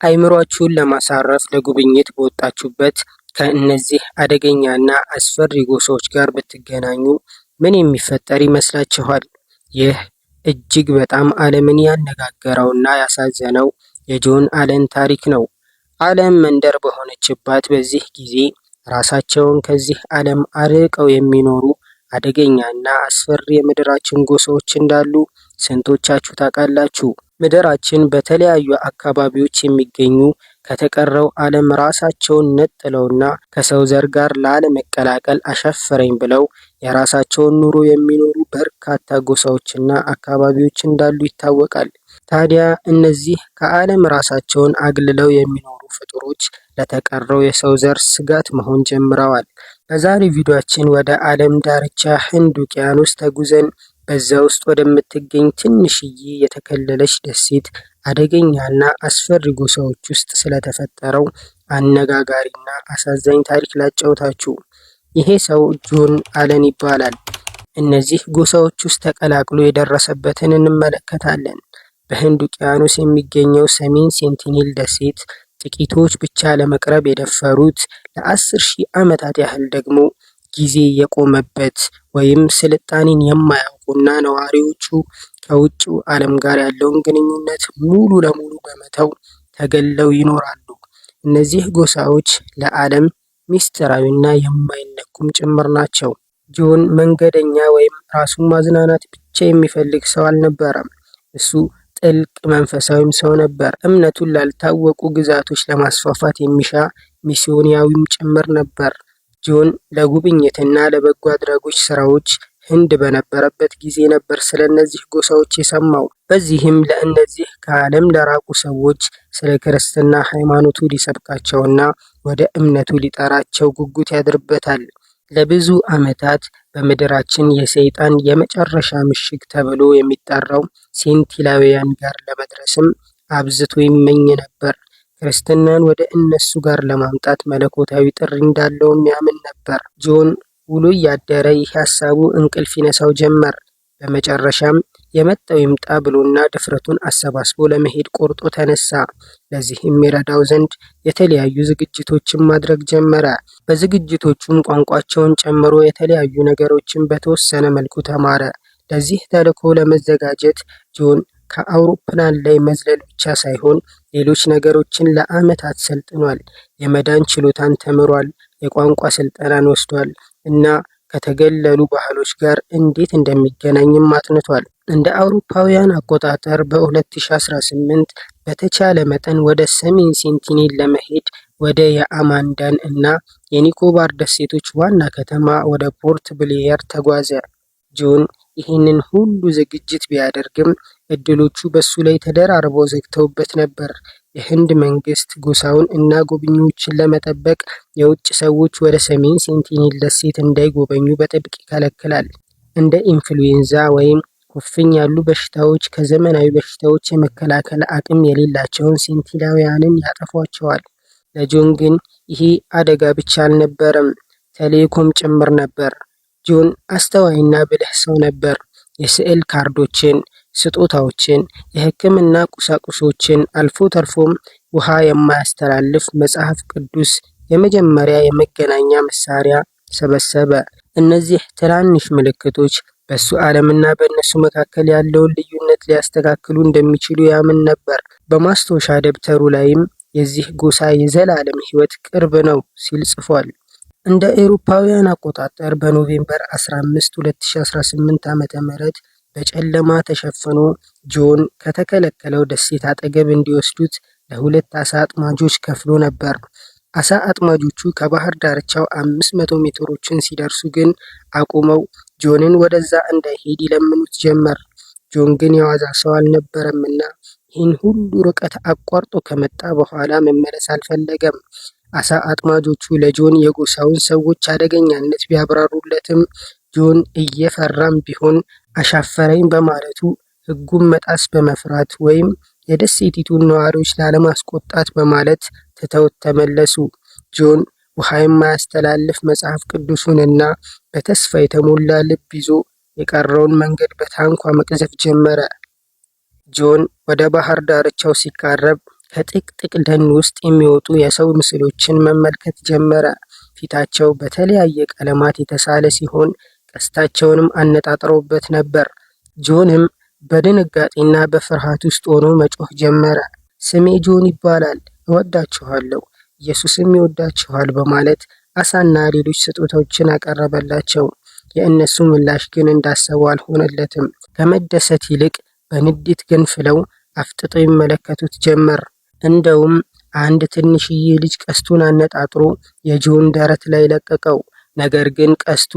አይምሯችሁን ለማሳረፍ ለጉብኝት በወጣችሁበት ከእነዚህ አደገኛና አስፈሪ ጎሳዎች ጋር ብትገናኙ ምን የሚፈጠር ይመስላችኋል? ይህ እጅግ በጣም ዓለምን ያነጋገረውና ያሳዘነው የጆን አለን ታሪክ ነው። ዓለም መንደር በሆነችባት በዚህ ጊዜ ራሳቸውን ከዚህ ዓለም አርቀው የሚኖሩ አደገኛና አስፈሪ የምድራችን ጎሳዎች እንዳሉ ስንቶቻችሁ ታውቃላችሁ? ምድራችን በተለያዩ አካባቢዎች የሚገኙ ከተቀረው ዓለም ራሳቸውን ነጥለውና ከሰው ዘር ጋር ላለመቀላቀል አሻፈረኝ ብለው የራሳቸውን ኑሮ የሚኖሩ በርካታ ጎሳዎችና አካባቢዎች እንዳሉ ይታወቃል። ታዲያ እነዚህ ከዓለም ራሳቸውን አግልለው የሚኖሩ ፍጡሮች ለተቀረው የሰው ዘር ስጋት መሆን ጀምረዋል። በዛሬ ቪዲዮአችን ወደ ዓለም ዳርቻ ህንድ ውቅያኖስ ተጉዘን በዛ ውስጥ ወደምትገኝ ትንሽዬ የተከለለች ደሴት አደገኛና አስፈሪ ጎሳዎች ውስጥ ስለተፈጠረው አነጋጋሪና አሳዛኝ ታሪክ ላጫውታችሁ። ይሄ ሰው ጆን አለን ይባላል። እነዚህ ጎሳዎች ውስጥ ተቀላቅሎ የደረሰበትን እንመለከታለን። በህንድ ውቅያኖስ የሚገኘው ሰሜን ሴንቲኔል ደሴት ጥቂቶች ብቻ ለመቅረብ የደፈሩት፣ ለ10,000 ዓመታት ያህል ደግሞ ጊዜ የቆመበት ወይም ስልጣኔን የማያውቁና ነዋሪዎቹ ከውጭው ዓለም ጋር ያለውን ግንኙነት ሙሉ ለሙሉ በመተው ተገለው ይኖራሉ። እነዚህ ጎሳዎች ለዓለም ሚስጥራዊና የማይነኩም ጭምር ናቸው። ጆን መንገደኛ ወይም ራሱን ማዝናናት ብቻ የሚፈልግ ሰው አልነበረም። እሱ ጥልቅ መንፈሳዊም ሰው ነበር። እምነቱን ላልታወቁ ግዛቶች ለማስፋፋት የሚሻ ሚስዮናዊም ጭምር ነበር። ጆን ለጉብኝትና ለበጎ አድራጎት ስራዎች ህንድ በነበረበት ጊዜ ነበር ስለ እነዚህ ጎሳዎች የሰማው። በዚህም ለእነዚህ ከዓለም ለራቁ ሰዎች ስለ ክርስትና ሃይማኖቱ ሊሰብካቸውና ወደ እምነቱ ሊጠራቸው ጉጉት ያድርበታል። ለብዙ ዓመታት በምድራችን የሰይጣን የመጨረሻ ምሽግ ተብሎ የሚጠራው ሴንቲላውያን ጋር ለመድረስም አብዝቶ ይመኝ ነበር። ክርስትናን ወደ እነሱ ጋር ለማምጣት መለኮታዊ ጥሪ እንዳለውም ያምን ነበር። ጆን ውሎ እያደረ ይህ ሀሳቡ እንቅልፍ ይነሳው ጀመር። በመጨረሻም የመጣው ይምጣ ብሎና ድፍረቱን አሰባስቦ ለመሄድ ቆርጦ ተነሳ። ለዚህም ይረዳው ዘንድ የተለያዩ ዝግጅቶችን ማድረግ ጀመረ። በዝግጅቶቹም ቋንቋቸውን ጨምሮ የተለያዩ ነገሮችን በተወሰነ መልኩ ተማረ። ለዚህ ተልዕኮ ለመዘጋጀት ጆን ከአውሮፕላን ላይ መዝለል ብቻ ሳይሆን ሌሎች ነገሮችን ለዓመታት ሰልጥኗል። የመዳን ችሎታን ተምሯል። የቋንቋ ስልጠናን ወስዷል እና ከተገለሉ ባህሎች ጋር እንዴት እንደሚገናኝም አጥንቷል። እንደ አውሮፓውያን አቆጣጠር በ2018 በተቻለ መጠን ወደ ሰሜን ሴንቲኔል ለመሄድ ወደ የአንዳማን እና የኒኮባር ደሴቶች ዋና ከተማ ወደ ፖርት ብሌየር ተጓዘ። ጆን ይህንን ሁሉ ዝግጅት ቢያደርግም እድሎቹ በሱ ላይ ተደራርበው ዘግተውበት ነበር። የህንድ መንግስት ጎሳውን እና ጎብኚዎችን ለመጠበቅ የውጭ ሰዎች ወደ ሰሜን ሴንቲኔል ደሴት እንዳይጎበኙ በጥብቅ ይከለክላል። እንደ ኢንፍሉዌንዛ ወይም ኩፍኝ ያሉ በሽታዎች ከዘመናዊ በሽታዎች የመከላከል አቅም የሌላቸውን ሴንቲናውያንን ያጠፏቸዋል። ለጆን ግን ይሄ አደጋ ብቻ አልነበረም፣ ተልዕኮም ጭምር ነበር። ጆን አስተዋይና ብልህ ሰው ነበር። የስዕል ካርዶችን፣ ስጦታዎችን፣ የሕክምና ቁሳቁሶችን አልፎ ተርፎም ውሃ የማያስተላልፍ መጽሐፍ ቅዱስ የመጀመሪያ የመገናኛ መሳሪያ ሰበሰበ። እነዚህ ትናንሽ ምልክቶች በሱ ዓለምና በእነሱ መካከል ያለውን ልዩነት ሊያስተካክሉ እንደሚችሉ ያምን ነበር። በማስታወሻ ደብተሩ ላይም የዚህ ጎሳ የዘላለም ሕይወት ቅርብ ነው ሲል ጽፏል። እንደ አውሮፓውያን አቆጣጠር በ November 15፣ 2018 ዓ.ም በጨለማ ተሸፍኖ ጆን ከተከለከለው ደሴት አጠገብ እንዲወስዱት ለሁለት ዓሣ አጥማጆች ከፍሎ ነበር። ዓሣ አጥማጆቹ ከባህር ዳርቻው 500 ሜትሮችን ሲደርሱ ግን አቁመው ጆንን ወደዛ እንዳይሄድ ይለምኑት ጀመር። ጆን ግን የዋዛ ሰው አልነበረምና ይህን ሁሉ ርቀት አቋርጦ ከመጣ በኋላ መመለስ አልፈለገም። ዓሣ አጥማጆቹ ለጆን የጎሳውን ሰዎች አደገኛነት ቢያብራሩለትም ጆን እየፈራም ቢሆን አሻፈረኝ በማለቱ ሕጉን መጣስ በመፍራት ወይም የደሴቲቱን ነዋሪዎች ላለማስቆጣት በማለት ትተውት ተመለሱ። ጆን ውሃ የማያስተላልፍ መጽሐፍ ቅዱሱንና በተስፋ የተሞላ ልብ ይዞ የቀረውን መንገድ በታንኳ መቅዘፍ ጀመረ። ጆን ወደ ባህር ዳርቻው ሲቃረብ ከጥቅጥቅ ደን ውስጥ የሚወጡ የሰው ምስሎችን መመልከት ጀመረ። ፊታቸው በተለያየ ቀለማት የተሳለ ሲሆን ቀስታቸውንም አነጣጥረውበት ነበር። ጆንም በድንጋጤና በፍርሃት ውስጥ ሆኖ መጮህ ጀመረ። ስሜ ጆን ይባላል፣ እወዳችኋለሁ፣ ኢየሱስም ይወዳችኋል በማለት አሳና ሌሎች ስጦታዎችን አቀረበላቸው። የእነሱ ምላሽ ግን እንዳሰበው አልሆነለትም። ከመደሰት ይልቅ በንዴት ገንፍለው አፍጥጠው ይመለከቱት ጀመር። እንደውም አንድ ትንሽዬ ልጅ ቀስቱን አነጣጥሮ የጆን ደረት ላይ ለቀቀው። ነገር ግን ቀስቱ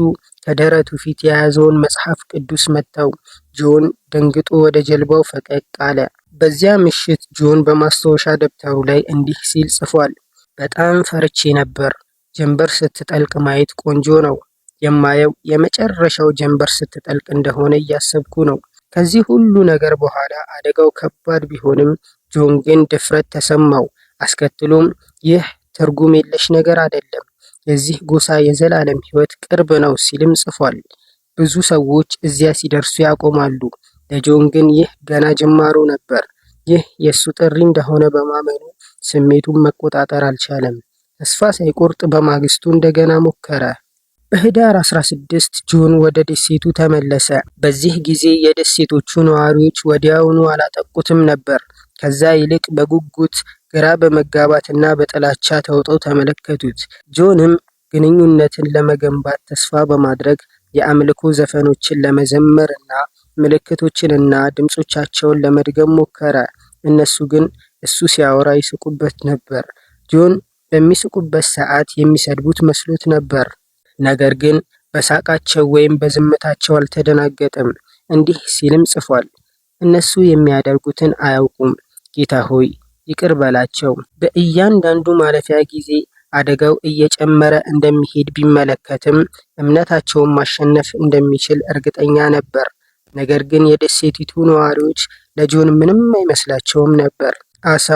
ከደረቱ ፊት የያዘውን መጽሐፍ ቅዱስ መታው። ጆን ደንግጦ ወደ ጀልባው ፈቀቅ አለ። በዚያ ምሽት ጆን በማስታወሻ ደብተሩ ላይ እንዲህ ሲል ጽፏል። በጣም ፈርቼ ነበር። ጀንበር ስትጠልቅ ማየት ቆንጆ ነው። የማየው የመጨረሻው ጀንበር ስትጠልቅ እንደሆነ እያሰብኩ ነው። ከዚህ ሁሉ ነገር በኋላ አደጋው ከባድ ቢሆንም ጆን ግን ድፍረት ተሰማው። አስከትሎም ይህ ትርጉም የለሽ ነገር አይደለም፣ የዚህ ጎሳ የዘላለም ሕይወት ቅርብ ነው ሲልም ጽፏል። ብዙ ሰዎች እዚያ ሲደርሱ ያቆማሉ። ለጆን ግን ይህ ገና ጅማሮ ነበር። ይህ የእሱ ጥሪ እንደሆነ በማመኑ ስሜቱን መቆጣጠር አልቻለም። ተስፋ ሳይቆርጥ በማግስቱ እንደገና ሞከረ። በህዳር 16 ጆን ወደ ደሴቱ ተመለሰ። በዚህ ጊዜ የደሴቶቹ ነዋሪዎች ወዲያውኑ አላጠቁትም ነበር። ከዛ ይልቅ በጉጉት፣ ግራ በመጋባትና በጥላቻ ተውጠው ተመለከቱት። ጆንም ግንኙነትን ለመገንባት ተስፋ በማድረግ የአምልኮ ዘፈኖችን ለመዘመር እና ምልክቶችንና ድምጾቻቸውን ለመድገም ሞከረ። እነሱ ግን እሱ ሲያወራ ይስቁበት ነበር። ጆን በሚስቁበት ሰዓት የሚሰድቡት መስሎት ነበር። ነገር ግን በሳቃቸው ወይም በዝምታቸው አልተደናገጠም። እንዲህ ሲልም ጽፏል፦ እነሱ የሚያደርጉትን አያውቁም። ጌታ ሆይ ይቅር በላቸው። በእያንዳንዱ ማለፊያ ጊዜ አደጋው እየጨመረ እንደሚሄድ ቢመለከትም እምነታቸውን ማሸነፍ እንደሚችል እርግጠኛ ነበር። ነገር ግን የደሴቲቱ ነዋሪዎች ለጆን ምንም አይመስላቸውም ነበር። አሳ፣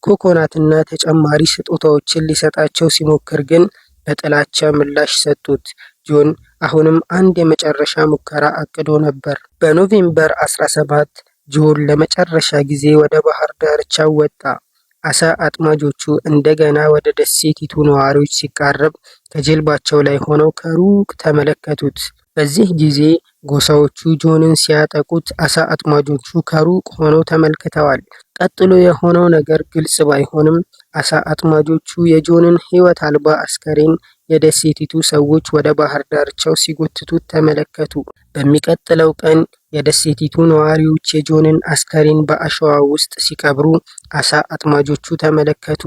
ኮኮናትና ተጨማሪ ስጦታዎችን ሊሰጣቸው ሲሞክር ግን በጥላቻ ምላሽ ሰጡት። ጆን አሁንም አንድ የመጨረሻ ሙከራ አቅዶ ነበር። በ November 17 ጆን ለመጨረሻ ጊዜ ወደ ባህር ዳርቻው ወጣ። አሳ አጥማጆቹ እንደገና ወደ ደሴቲቱ ነዋሪዎች ሲቃረብ ከጀልባቸው ላይ ሆነው ከሩቅ ተመለከቱት። በዚህ ጊዜ ጎሳዎቹ ጆንን ሲያጠቁት አሳ አጥማጆቹ ከሩቅ ሆነው ተመልክተዋል። ቀጥሎ የሆነው ነገር ግልጽ ባይሆንም አሳ አጥማጆቹ የጆንን ሕይወት አልባ አስከሬን የደሴቲቱ ሰዎች ወደ ባህር ዳርቻው ሲጎትቱት ተመለከቱ። በሚቀጥለው ቀን የደሴቲቱ ነዋሪዎች የጆንን አስከሬን በአሸዋ ውስጥ ሲቀብሩ አሳ አጥማጆቹ ተመለከቱ።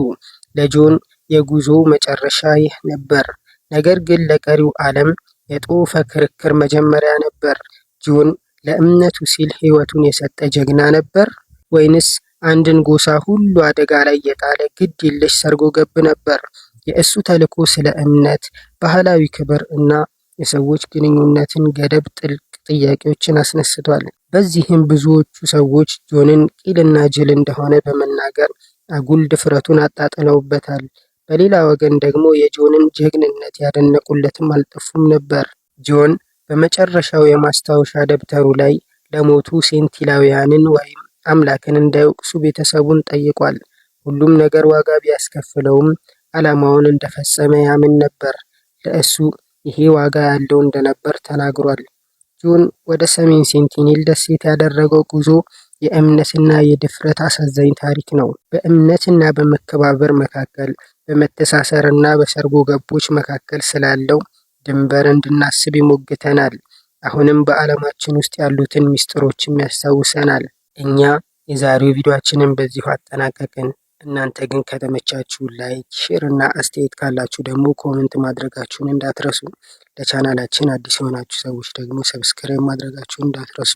ለጆን የጉዞው መጨረሻ ይህ ነበር። ነገር ግን ለቀሪው ዓለም የጦፈ ክርክር መጀመሪያ ነበር። ጆን ለእምነቱ ሲል ሕይወቱን የሰጠ ጀግና ነበር? ወይንስ አንድን ጎሳ ሁሉ አደጋ ላይ የጣለ ግድ የለሽ ሰርጎ ገብ ነበር? የእሱ ተልዕኮ ስለ እምነት፣ ባህላዊ ክብር እና የሰዎች ግንኙነትን ገደብ ጥልቅ ጥያቄዎችን አስነስቷል። በዚህም ብዙዎቹ ሰዎች ጆንን ቂልና ጅል እንደሆነ በመናገር አጉል ድፍረቱን አጣጥለውበታል። በሌላ ወገን ደግሞ የጆንን ጀግንነት ያደነቁለትም አልጠፉም ነበር። ጆን በመጨረሻው የማስታወሻ ደብተሩ ላይ ለሞቱ ሴንቲላውያንን ወይም አምላክን እንዳይወቅሱ ቤተሰቡን ጠይቋል። ሁሉም ነገር ዋጋ ቢያስከፍለውም ዓላማውን እንደፈጸመ ያምን ነበር። ለእሱ ይሄ ዋጋ ያለው እንደነበር ተናግሯል። ጆን ወደ ሰሜን ሴንቲኔል ደሴት ያደረገው ጉዞ የእምነትና የድፍረት አሳዛኝ ታሪክ ነው። በእምነትና በመከባበር መካከል፣ በመተሳሰርና በሰርጎ ገቦች መካከል ስላለው ድንበር እንድናስብ ይሞግተናል። አሁንም በዓለማችን ውስጥ ያሉትን ሚስጥሮችም ያስታውሰናል። እኛ የዛሬው ቪዲዮአችንን በዚሁ አጠናቀቅን። እናንተ ግን ከተመቻችሁ like፣ share እና አስተያየት ካላችሁ ደግሞ comment ማድረጋችሁን እንዳትረሱ። ለቻናላችን አዲስ የሆናችሁ ሰዎች ደግሞ subscribe ማድረጋችሁን እንዳትረሱ።